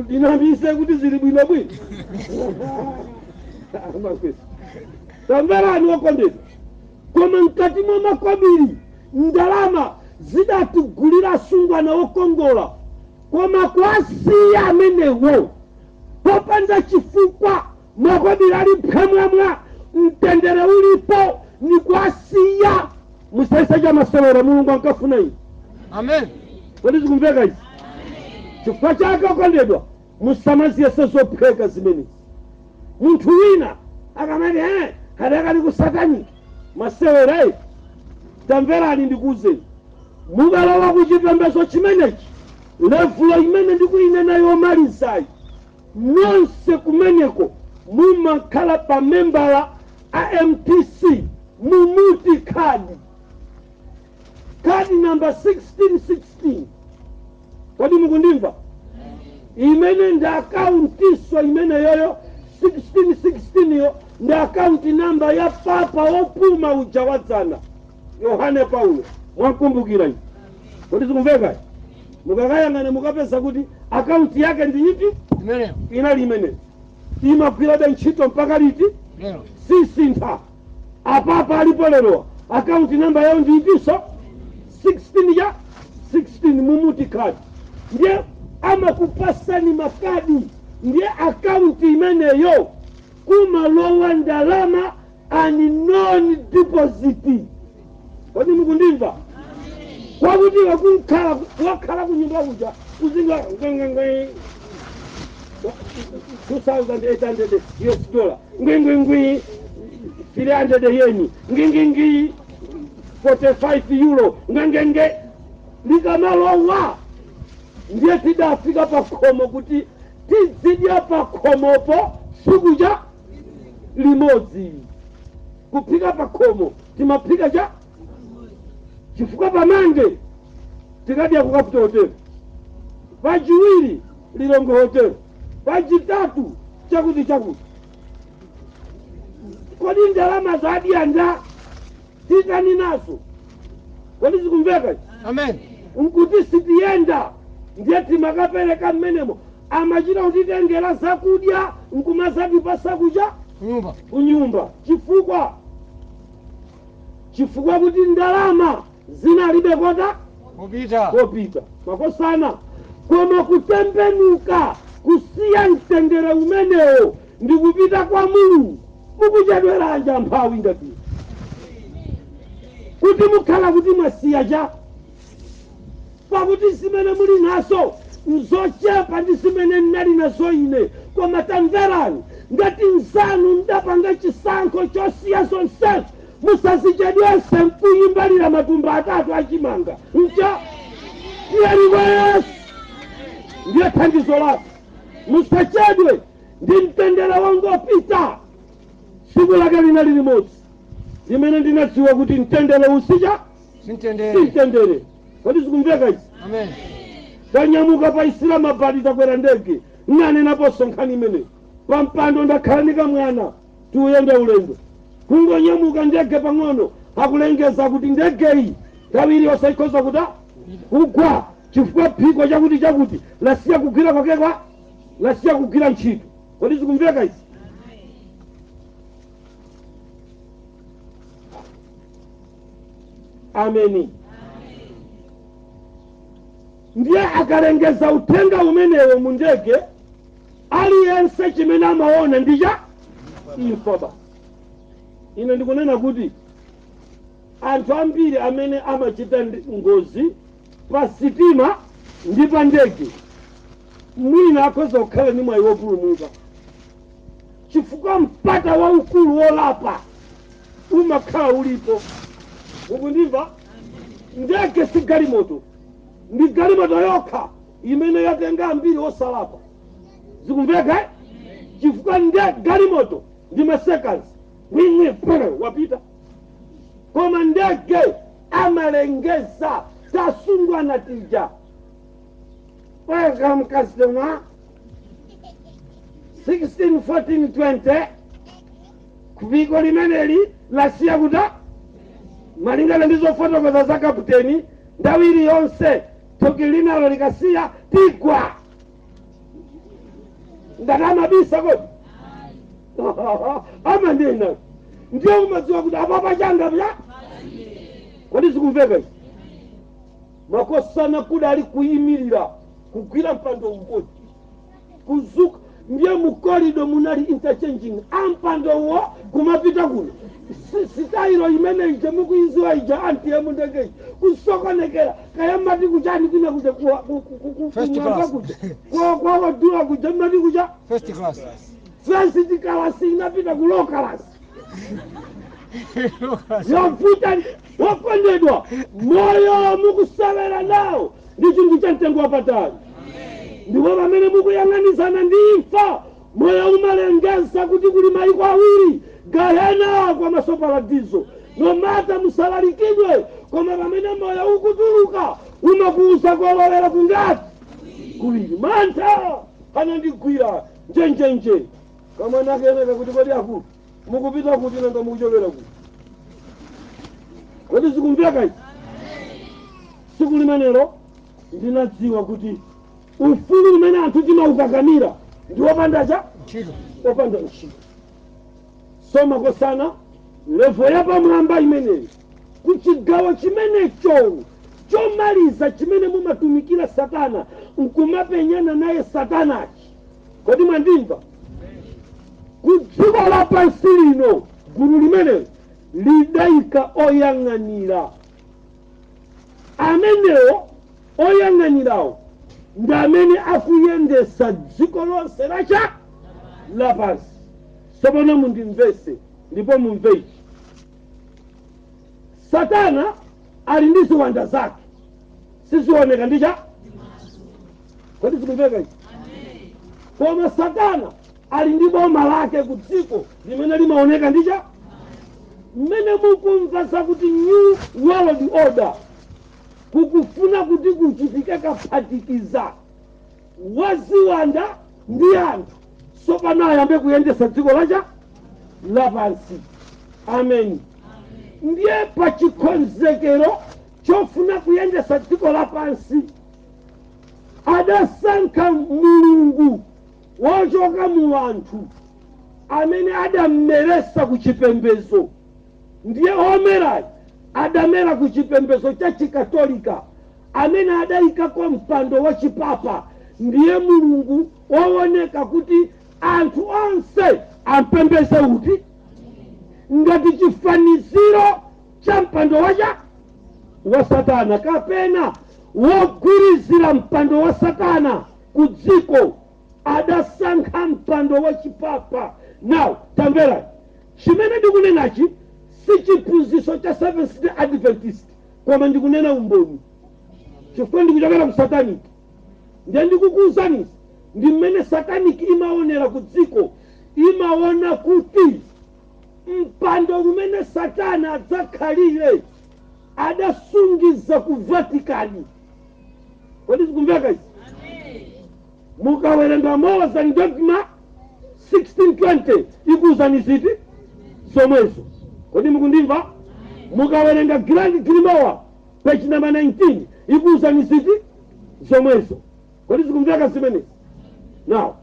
ndinamise kuti zili bwinobwino. Amakwesi, tamverani wokondedwa, koma mkati mwa makobiri, ndalama zidatigulira asungwana wokongola, koma kwasiya amenewo popanda chifukwa, makobiri ali phwamwamwa, mtendere ulipo, ni kwasiya musaisa cha masewera. Mulungu ankafuna ine.
Amen.
Kodi zikumveka izi? Chifukwa chake okondedwa, Musamaziyese zophweka zimenezi. Munthu wina akamati adakali ku satanic, masewera. Tamverani ndikuwuzeni, mukalowa ku chipembedzo chimenechi, level imene ndikuyinena yomalizayi, nonse kumeneko mumakhala pa membala a MTC mumuti khadi, khadi namba 1616. Kodi mukundimva? Imene ndi akauntiso imene yoyo 1616 yo ndi akaunti namba ya papa wopuma uja wadzana, Yohane Paulo. Mwakumbukira iyi? Kodi zikumveka? Mukakayang'ana mukapeza kuti akaunti yake ndi iti?
Imeneyo.
Inali imeneyo, imagwirabe ntchito mpaka liti?
Lero.
Sisintha. Apapa alipo lerowa, akaunti namba yawo ndi itinso? 16 ya 16 mumuti khadi. Ndiye amakupasani makadi, ndiye akaunti imeneyo kumalowa ndalama ani non deposit. Kodi mukundimva? Kwakuti wakunkhala wakhala kunyumba kuja uzinga ngwengwengwe 2800 US dollar, ngwingwingwi 300 yen, ngwingwingwi 45 euro, ngwengwengwe likamalowa. Ndiye tidafika pa khomo kuti tizidya pa khomopo tsiku cha limodzi. Kuphika pa khomo timaphika cha chifukwa pamande tikadya ku Capital Hotel, pachiwiri Lilongwe Hotel, pachitatu chakuti chakuti. Kodi ndalama zadya nda titani nazo? Kodi zikumveka?
Amen.
Nkuti sitiyenda, ndiye timakapereka mmenemo. Amachita kutitengera zakudya nkumazatipasa kucha
kunyumba.
Kunyumba. Chifukwa kuti ndalama zinalibe kota
kupita.
Kopita, makosana. Koma kutembenuka, kusiya mtendere umenewo ndi kupita kwa Mulungu, mukuchedweranja mphawi ngati kuti mukhala kuti mwasiya cha, pakuti zimene muli nazo nzochepa ndi zimene ndinali nazo ine. Koma tamverani, ngati nzanu ndapanga chisankho chosiya zonsezo, musazichedwese nkuyimbalira matumba atatu achimanga ncha. Tiyeni kwa Yesu, ndiye thandizo lake. Musachedwe ndi mtendere wangopita. Tsiku lake linali limodzi limene ndinadziwa kuti mtendere usicha
simtendere.
Simtendere. Kodi zikumveka izi?
Amen.
Tanyamuka pa Islamabad, takwera ndege. Nanenaponso nkhani imeneyi pampando, ndakhala ndikamwana tiuyenda ulendo. Kungonyamuka ndege pang'ono, akulengeza kuti ndege iyi nthawi iliyonse ikhoza kuta kugwa chifukwa phiko chakuti chakuti lasiya kugwira kwakekwa, lasiya kugwira ntchito. Kodi zikumveka izi? Ameni. Ndiye akalengeza uthenga umenewo mu ndege, aliyense chimene amaona ndi cha imfa basi. Ine ndikunena kuti anthu ambiri amene amachita ngozi pa sitima ndi pa ndege mwina akhoza kukhala ndi mwayi wopulumuka, chifukwa mpata waukulu wolapa umakhala ulipo. Mukundimva? Ndege si galimoto, ndi galimoto yokha imene yatenga ambiri osalapa. Zikumveka, eh? Chifukwa nde galimoto ndi ma seconds, ngwingwi pere wapita, koma ndege amalengeza tasungwana tija, "Welcome customer 16 14 20, phiko limeneli lasiya kuta malingana ndi zofotokoza za kaputeni, nthawi iliyonse thuki linalo likasiya tigwa." Ngati amabisa kodi? Amanena. Ndiye umadziwa kuti apapa changa pya. Kodi zikumveka izi, makosana? Kudali kuyimirira, kugwira mpando ukoti kuzuka. Ndiye mu corridor munali interchanging, ampandowo kumapita kuno. Sitayilo imene ija mukuiziwa ija, antiye mundegeyi kusokonekera kaya mati kuchani kwina kuja
First
kumwamba
class.
Kuja kwawadula kuja mati kuja
First class.
First class inapita ku low class yovuta. Wokondedwa, moyo mukusewera nawo ndi chinthu cha mtengo wapatali, ndipo pamene mukuyang'anizana ndi imfa, moyo umalengeza kuti kuli mayiko awiri, gahena komanso paradizo. No matter musalalikidwe, koma pamene moyo ukutuluka umakuuza kolowera kungati kuwiri. Mantha anandigwira njenjenje. Kamwana keneka kuti, "Kodi akulu mukupita kuti? Nanga mukuchokera kuti?" Kodi zikumveka izi? Tsiku limenelo ndinadziwa kuti ufulu umene anthu timaukakamira ndi wopanda cha
ntchito.
Opanda ntchito. Soma kosana level yapamwamba imeneyi kuchigawo chimenecho chomaliza chimene mumatumikira Satana nkumapenyana naye Satanachi. Kodi mwandimva? Ku dziko lapansi lino gulu limenelo lidayika oyang'anira. Amenewo oyang'anirawo ndi amene akuyendesa dziko lonse lacha lapansi. Tsopano mundimvese ndipo mumve ichi: Satana ali ndi ziwanda zake, sizioneka ndicha. Kodi zikumveka ichi? Koma Satana ali ndi boma lake ku dziko limene limaoneka ndicha. Mmene mukumva zakuti New World Order, kukufuna kuti kuchitike kaphatikiza waziwanda ndi anthu, tsopano ayambe kuyendesa dziko lacha lapansi. Amen. Ndiye pachikonzekero chofuna kuyendesa dziko lapansi adasankha mulungu wochoka mu anthu amene adammeresa ku chipembezo. Ndiye omerayi adamera ku chipembezo cha Chikatolika, amene adayikako mpando wa chipapa. Ndiye mulungu wooneka kuti anthu onse ampembeze uti ngati chifaniziro cha mpando wacha wa Satana, kapena wogwirizira mpando wa Satana ku dziko. Adasankha mpando wa chipapa. Now tamvera, chimene ndikunenachi si chiphunzitso cha Seventh Day Adventist, koma ndikunena umboni chifukwa ndikuchokera ku satanic. Ndiye ndikukuwuzanizi ndi mmene satanic imaonera ku dziko. Imaona kuti mpando umene Satana adzakhalire adasungiza ku Vatikani. Kodi zikumveka izi? Mukawerenga Morals and Dogma 1620 ikuwuzani ziti zomwezo. Kodi mukundimva? Mukawerenga Grand Grimoire page number 19 ikuwuzani ziti zomwezo. Kodi zikumveka zimenezi? Now,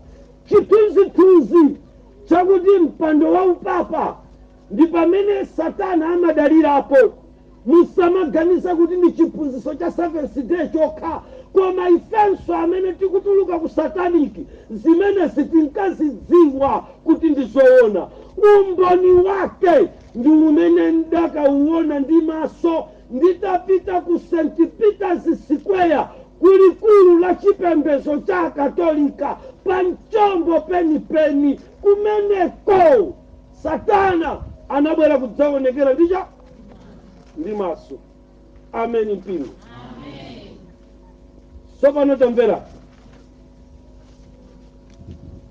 chithunzithunzi chakuti mpando wa upapa ndi pamene Satana amadalirapo. Musamaganiza kuti ndi chiphunzitso cha Seventh Day chokha, koma ifenso amene tikutuluka ku satanic zimenezi tinkazidziwa kuti ndi zoona. Umboni wake ndi umene ndakauona ndi maso nditapita ku St Peters Square, kulikulu la chipembedzo cha Katolika, pa mchombo penipeni. Kumeneko Satana anabwera kudzaonekera ndicha ndi maso. Ameni mpingo. Tsopano tamvera,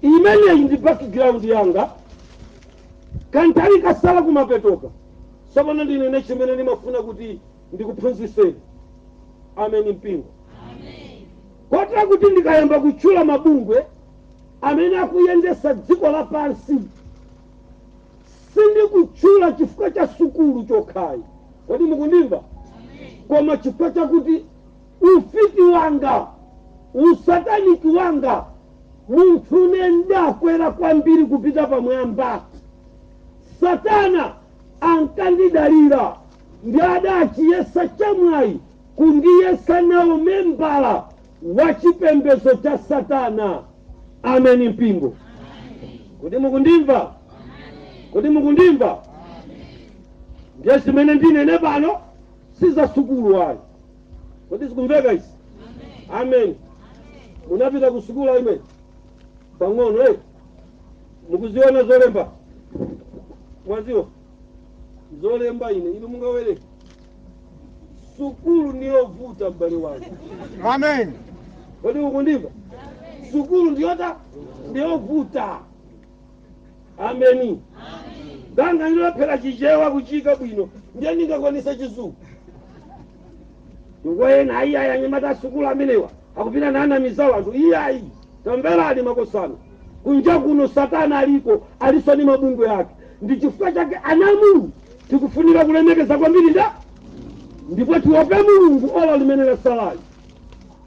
imeneyi ndi background yanga. Kanthawi kasala kumapetoka. Tsopano ndinene chimene ndimafuna kuti ndikuphunzitseni. Ameni mpingo. Kotera kuti ndikayamba kutchula mabungwe amene akuyendesa dziko lapansi, sindikutchula chifukwa cha sukulu chokhayi. Kodi mukundimva? Koma chifukwa chakuti ufiti wanga, usataniki wanga, munthu une ndakwera kwambiri kupita pamwamba, Satana ankandidalira ndi adachiyesa chamwayi kundiyesa nawo membala wa chipembedzo cha Satana. Ameni mpingo. Kodi mukundimva? Kodi mukundimva? Ndiye zimene ndinene pano si za sukulu ayi. Kodi zikumveka izi? Amen. Munapita ku sukulu aimene pang'ono, eh? Mukuziona zolemba? Mwaziwa zolemba? Ine inu mungawereke? Sukulu niyovuta, m'bale wanga.
Amen.
Kodi ukundimva? Sukulu ndiyota ndiyovuta. Ameni. Ganga ndilophera Chichewa kuchika bwino, ndiye ndingakwanisa Chizungu? Ngoyena ayi ayi, anyamata asukulu amenewa akupita nanamiza anthu. Iyayi, tamverani makosana, kunja kuno Satana aliko, aliso ndi mabungwe ake. Ndi chifukwa chake ana Mulungu tikufunika kulemekeza kwambiri nda ndipo tiope Mulungu ola limene lasalali,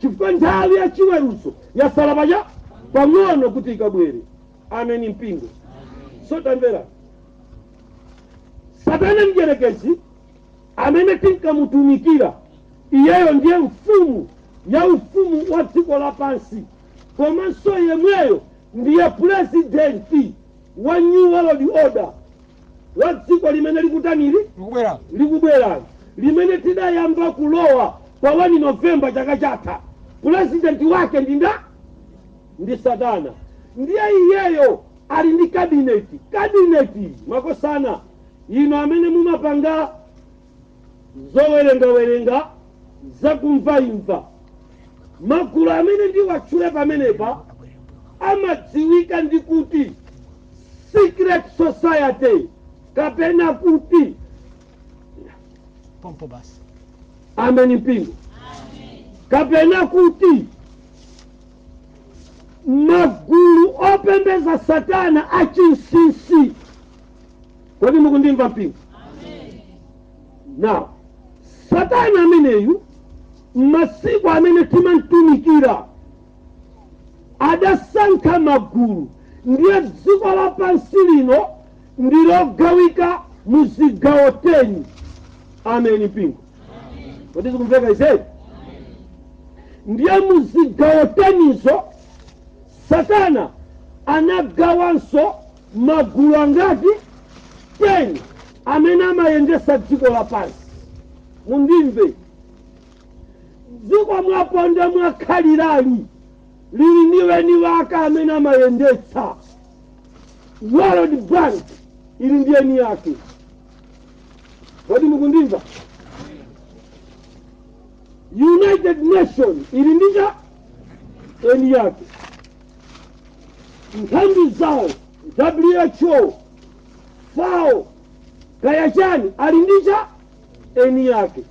chifukwa nthawi ya chiweruzo yasala pacha pang'ono kuti ikabwere. Ameni mpingo. So tamvera, Satana mdierekezi amene tinkamutumikira, iyeyo ndiye mfumu ya ufumu wa dziko lapansi, komanso yemweyo ndiye purezidenti wa New World Order wa dziko limene likutaniri?
Likubwera.
Likubwerani, limene tidayamba kulowa pa 1 Novemba chaka chatha. Purezidenti wake ndi nda? Ndi Satana. Ndiye iyeyo ali ndi kabineti. Kabineti, makosana, ino amene mumapanga zowerengawerenga zakumvaimva, magulu amene ndiwatchule pamenepa amadziwika ndi kuti secret society kapena kuti
Pompo basi.
Ameni mpingo. Kapena kuti magulu opembeza Satana achinsinsi. Kodi mukundimva mpingo? Now, Satana ameneyu masiku amene timamtumikira adasankha magulu. Ndiye dziko lapansi lino ndilogawika mu zigawo 10. Ameni mpingo. Kodi zikumveka izedi? Ndiye mu zigawo 10zo Satana anagawanso magulu angati? 10 amene amayendesa dziko lapansi. Mundimve, dziko mwaponda mwakhalirali lili ndi weni wake amene amayendetsa. World Bank ili ndi eni yake. Kodi mukundimva? United Nation ili ndi cha eni yake, nthambi zawo, WHO, FAO, kaya chani, ali ndi cha eni yake.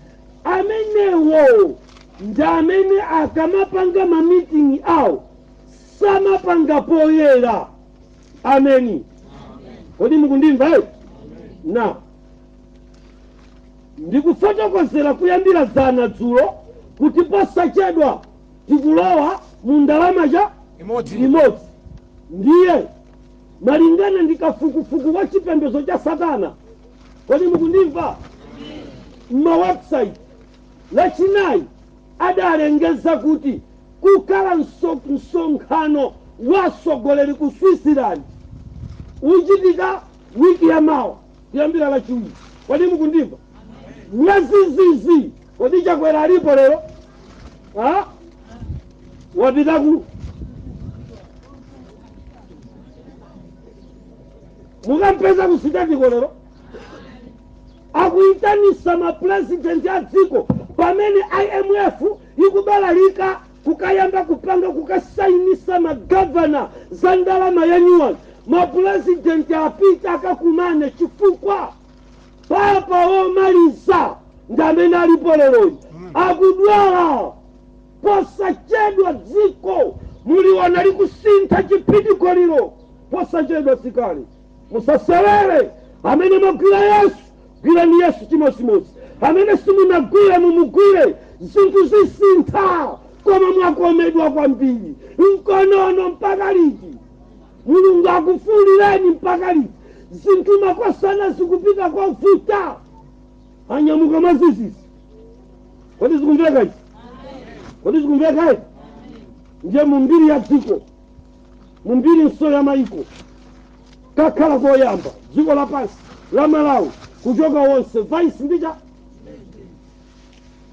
Amenewo ndi amene akamapanga mamitingi awo samapanga poyera. Ameni. Kodi mukundimva? Eh, na ndikufotokozera kuyambira zana dzulo kuti posachedwa tikulowa mu ndalama cha
imodzi.
Imodzi. Ndiye malingana ndi kafukufuku wa chipembedzo cha Satana, kodi mukundimva? Mawebsite Lachinayi adalengeza kuti kukhala msonkhano wa atsogoleri ku Switzerland, uchitika wiki ya mawa kuyambira Lachiwiri. Kodi mukundimva? Mwazizizi, kodi Chakwera alipo lero? Ha? Wapita ku mukampeza ku sitatiko lero akuitanisa mapurezidenti a dziko pamene IMF ikubalalika kukayamba kupanga kukasainisa magavana za ndalama ya nyuwani. Mapurezidenti apita akakumane, chifukwa papa womaliza ndi amene alipo leroyi akudwala. Posachedwa dziko muliona likusintha chiphitikholiro, posachedwa sikale. Musasewere. Amene mwagwira Yesu, gwirani Yesu chimodzimodzi. Amene simunagwire, mumugwire. Zinthu zisintha, koma mwakomedwa kwambiri mkonono. Mpaka liti? Mulungu akufuulireni mpaka liti? Zinthu, makosana, zikupita kovuta. Anyamuka mwazizizi. Kodi zikumveka izi? Kodi zikumveka izi? Ndiye mu mbiri ya dziko Mu mbirinso ya maiko kakhala koyamba dziko lapansi la Malawi kuchoka wonse vice ndicha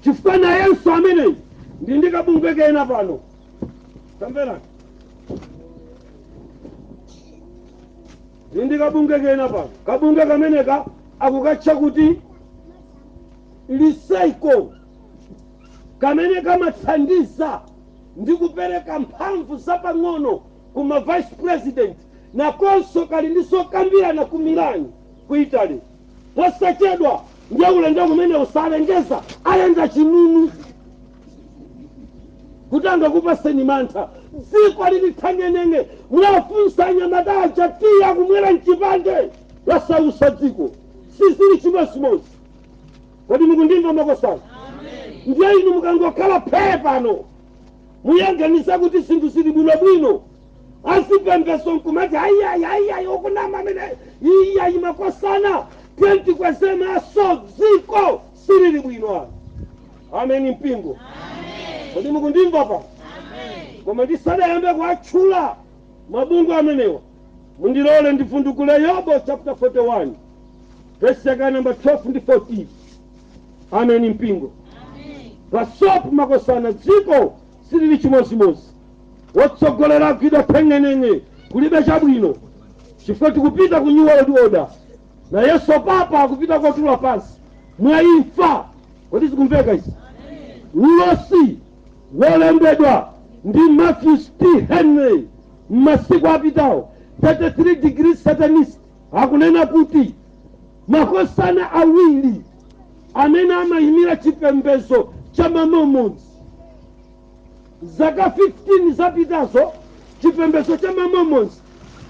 chifukwa nayenso ameneyi ndi kabungwe kena pano. Tamverani, ndi kabungwe kena pano. Kabungwe kameneka akukatcha kuti Liseiko, kamene kamathandiza ndi kupereka mphamvu zapang'ono ku ma vice president. Nakonso kali ndi zokambirana ku Milan, ku Italy, posachedwa. Ndiye ulendo kumene usalengeza ayenda chinunu kuti angakupaseni mantha. Dziko lili thang'eneng'e. Mwafunsa anyamata aja tiya kumwera mchipande lasausa dziko, sizili chimodzimodzi. Kodi mukundimva, makosana? Ndiye inu mukangokhala phee pano, muyanganiza kuti zinthu zili bwinobwino, azipembeso nkumati ayiayi ayiayi, okunama amene iyayi. Makosana, tiye maso, dziko silili bwino ano. Ameni mpingo. Kodi mukundimva pano? Koma ndisadayambe kuatchula mabungwe amenewa, mundilole ndivundukule Yobo chapter 41 verse yake namba 12 ndi 14. Ameni mpingo. Pasopo makosana, dziko silili chimodzimodzi. Wotsogolera agwidwa pheng'eneng'e, kulibe chabwino, chifukwa tikupita ku new world order. Nayenso papa akupita kotula pansi mwa imfa. Kodi zikumveka izi? Ulosi wolembedwa ndi Matthews T Henry m'masiku apitawo, 33 Degrees Satanist, akunena kuti makosana awiri amene amayimira chipembedzo cha Mamormons, zaka 15 zapitazo chipembedzo cha Mamormons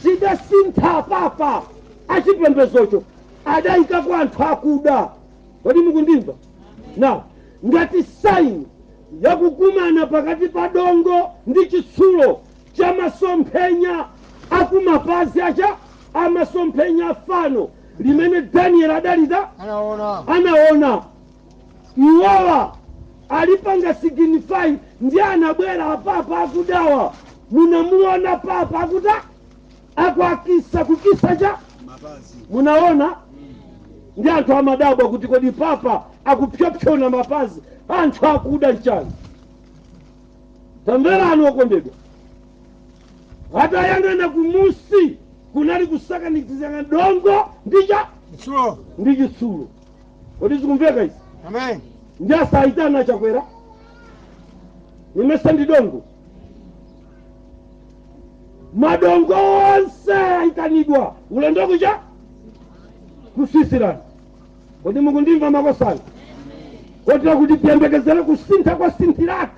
chidasintha. Papa achipembedzocho adayikako anthu akuda. Kodi mukundimva? Na ngati sign yakukumana pakati pa dongo ndi chitsulo cha masomphenya akumapazi acha amasomphenya fano limene Daniel adalita
anaona.
Anaona iwowa alipanga signify ndi anabwera apapa akudawa. Munamuona papa akuda akuakisa kukisa cha
mapazi.
Munaona ndi anthu amadabwa kuti kodi papa akupyopyona mapazi anthu akuda nchani? Tamverani okondedwa, atayang'ana kumusi kunali kusakanikizana dongo ndicha
chitsulo.
Ndi chitsulo. Kodi zikumveka izi?
Amen.
Ndi asayitana Chakwera nimese ndi dongo. Madongo onse ayitanidwa ulendo kucha ku Switzerland. Kodi mukundimva, makosana? Kotera kuti tiyembekezere kusintha kwa sinthiratu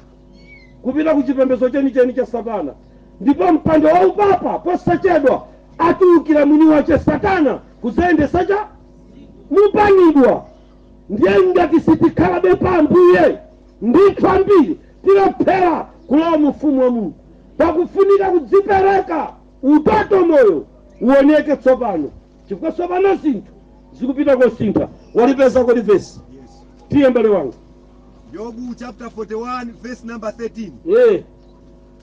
kupita ku chipembedzo chenicheni cha satana, ndipo mpando wa upapa posachedwa atulukira mwini wache satana kuzayendesa cha mupangidwa. Ndiye ngati sitikhalabe pa Ambuye, ndithu ambiri tilephera kulowa mu ufumu wa Mulungu. Pakufunika kudzipereka, utoto moyo uoneke tsopano, chifukwa tsopano zinthu zikupita kosintha. Walipeza kodi vesi?
Yes.
Tiye, mbale wanga.
Yobu chapter 41 verse number 13.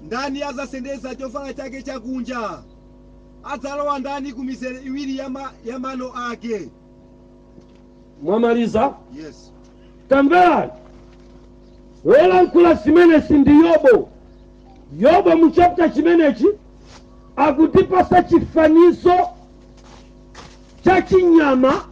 Ndani adzasendeza chovala chake chakunja? Adzalowa ndani ku mizere iwiri ya mano ake?
Mwamaliza?
Yes.
Tamverani, wolankhula zimenezi ndi Yobo. Yobo mu chapter chimenechi akutipasa chifanizo cha chinyama.